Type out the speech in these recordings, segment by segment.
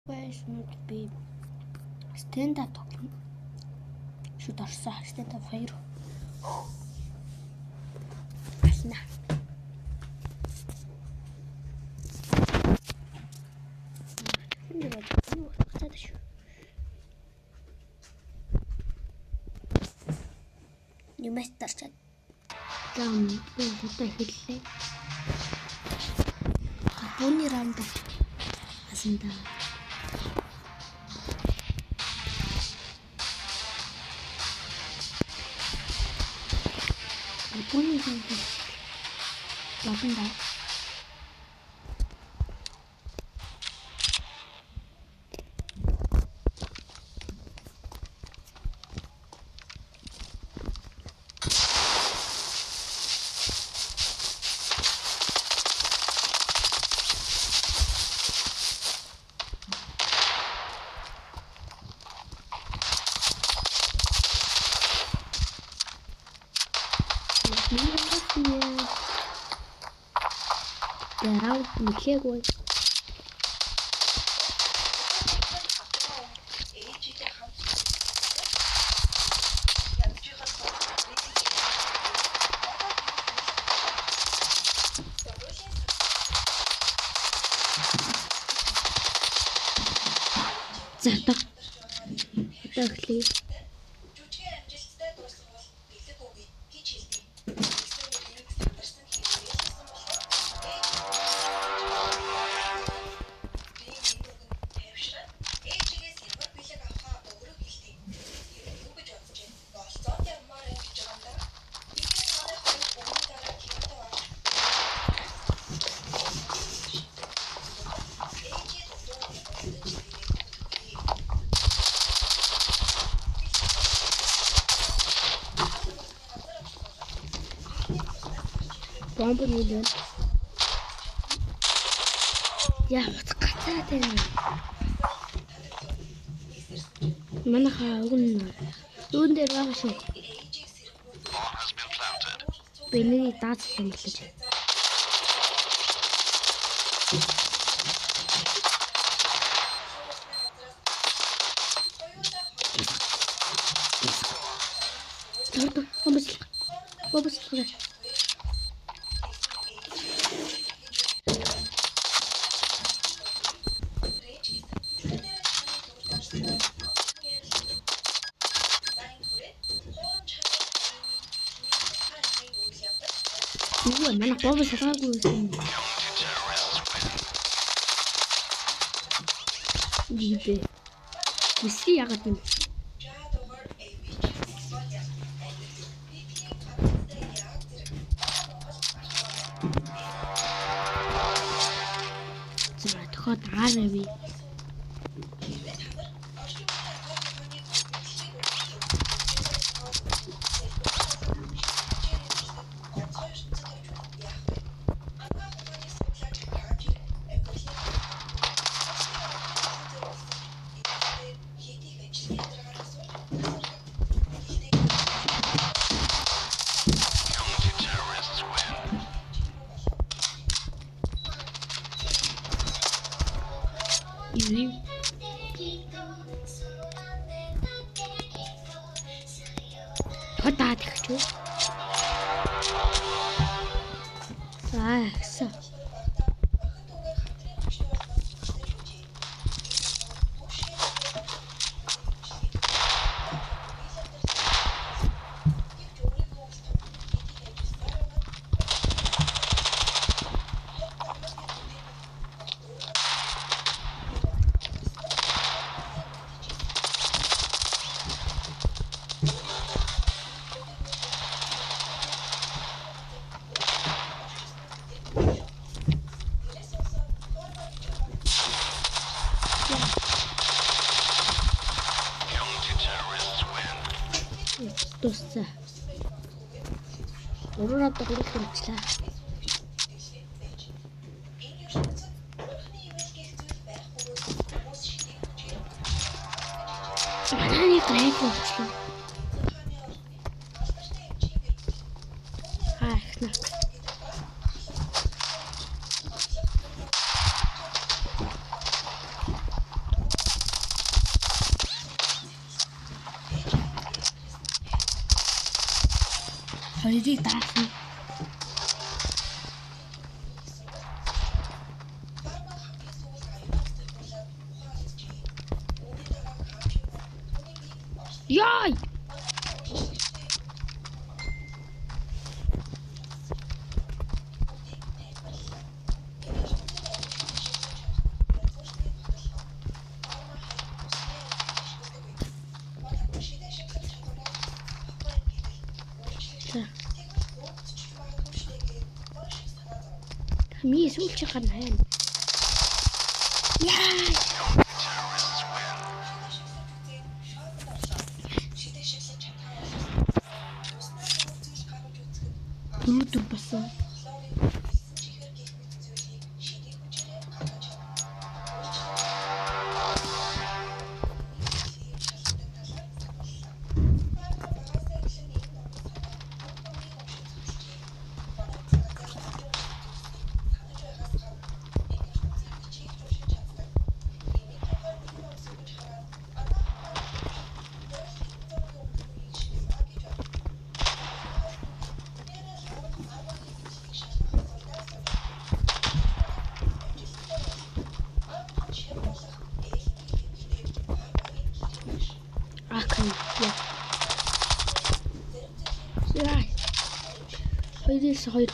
Guys, өнөөдөр би Standoff тоглоно. Шүд орсон. Standoff 2. Ална. Энэ бол энэ утгацаад шүү. Юмас дарчаад. За би одоо эхэллээ. Бууны раунд Асанда. Бууны раунд болон да. Тэгээ раунд нэлээгүй. За одоо эхлэе. Бомб нэлээ. Яа, утга гацаад байна. Манайхаа уг нь юун дээр байгаа шүү. Би нэг дааз юм л гэж. Бомбослох. Бомбослох. Юу вэ? Манай бомб шалгаагүй байсан. Жибэ. Виски яагаад юм? За тохиод аар авъя. Юу? Тодаа тэгч үү? За, гэсэн. Дууссан. Гурван одоо гурван хэмжлээ. Манай грайк болчихлоо. Аа, ихнэ. Хоёрыг даасан. Яй! Хамгийн сүүлчийн гар байна. Яа! Дөрөв болсон. Яа. 2-2.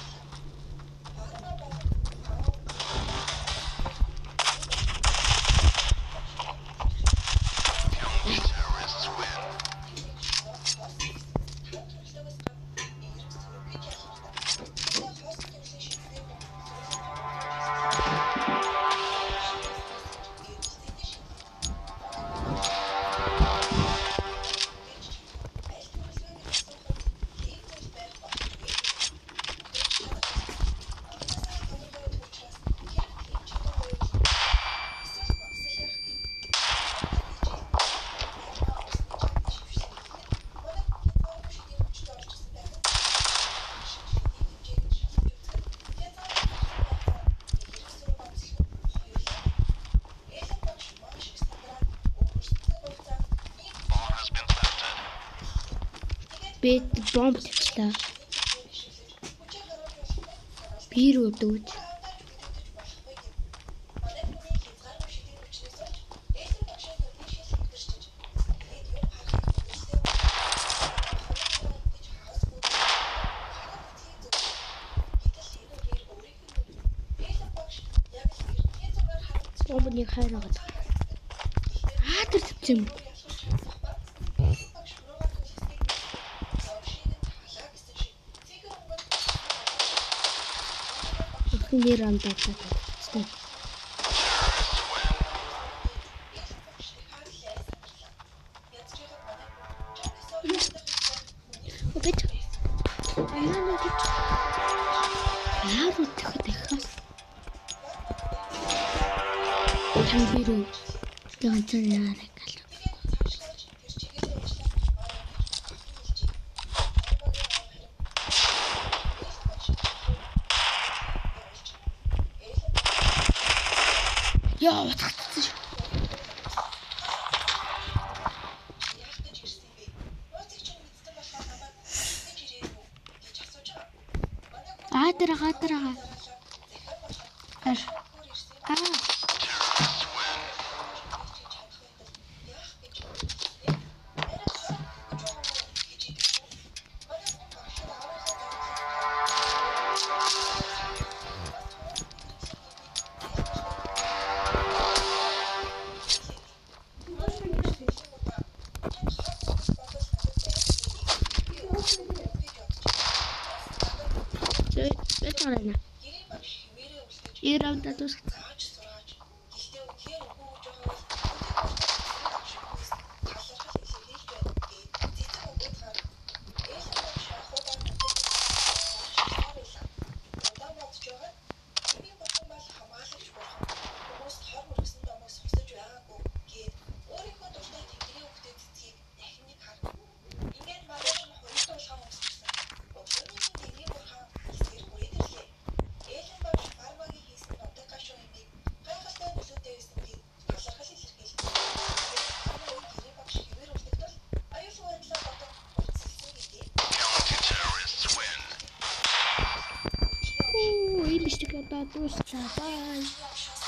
Бэд бомб тавьчлаа. Би рүү дүүж. Бомб нэг хайраад. Аа тэр тавьсан юм. Нэр андаатай. Обед. Аа гэж. Аа үтгэх. Тамбиру. Ганцаараа гал. Яа, утгацсан шүү. Аа тэр гаа. Ар. Аа. Бичлэг одоо дуусчлаа. Bye.